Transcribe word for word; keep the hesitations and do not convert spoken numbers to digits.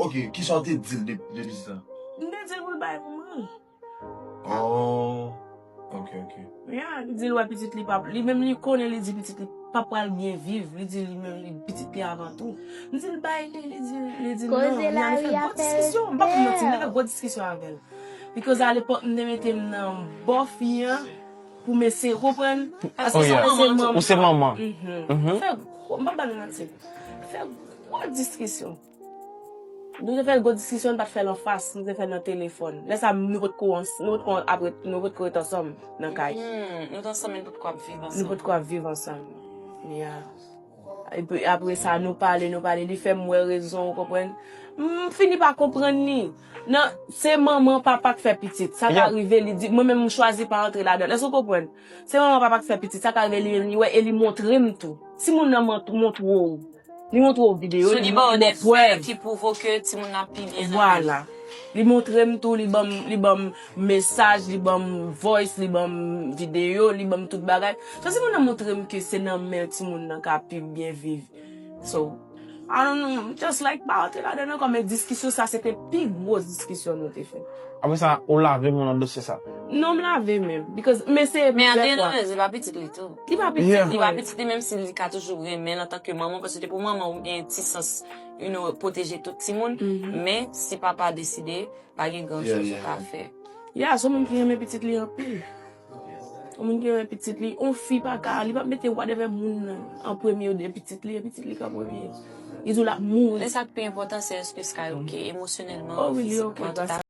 Ok, kisa w te di l de, de pitit la? M te di l pou l bay manman l. Oh, ok, ok. Ya, li di l wè pitit li pa, li menm li konnen, li di pitit li pa pral byen viv, li di li menm li pitit li avan tou. M di l bay li, li di, li di non. Koze Ni a nou fè lari a gwo diskisyon, m pa pou manti, m te fè fè gwo diskisyon avè l. Because a lepòk m te mete m nan bò fi an pou m eseye konprann. Paske Oh, se yeah. se manman. Ou se manman. Mhm. Mhm. Fè gwo, m pa ba nou manti. Fè gwo diskisyon. Nou te fè gwo diskisyon, nou pa t fè l anfas, nou te fè l nan telefòn. Lè sa, nou pot ko ans-, nou pot ko apre, nou pot ko ret ansanm nan kay. Hmm, nou t ansanm, men nou pot ko ap viv Nou ansanm. pot ko ap viv ansanm. Yeah. Epi apre sa, nou pale, nou pale, li fè m wè rezon, ou konprann? M fini pa konprann li. Nan, se manman, papa k fè pitit. Sa ka Yeah. rive, li di, mwen menm, m chwazi pa antre ladan. Èske ou konprann? Se manman, papa k fè pitit. Sa ka rive, li menm, li wè, e li montre m tou. Timoun nan mont-, montre w. Li montre w videyo, So li li ba w de montre w fè prèv. Ki pwouve ke timoun nan pi byen nan Vwala. Li montre m tou, li ban m, li ban m mesaj, li ban m voice, li ban m videyo, li ban m tout bagay. So, timoun nan montre m ke se nan men timoun nan ka pi byen viv. So, I don't know, just like pa antre ladan ankò, men diskisyon sa, se te pi gwo diskisyon nou te fè. Apre sa, ou lave men w nan dosye sa. Non, m lave men m, because, men se Men dè Adriana fwa. Rose, li pa pitit li tou. Li pa pitit Yeah. Li pa mwen. Pitit li, menm si li ka toujou renmen l antanke manman, paske se pou manman ou gen ti sans, you know, pwoteje tout timoun. Men si papa deside, pa gen gran Yeah, choz yeah, ou ka yeah. Fè. Ya, se yon moun ki renmen pitit li anpil. Yon moun ki renmen pitit li, yon fi pa ka, li pa mete whatever moun nan an premye ou de pitit li, e pitit li ka premye. Li di w l ap mouri. Men sa k pi enpòtan, se èske Sky oke emosyonèlman, Oh, wi, li fizikman, oke, tout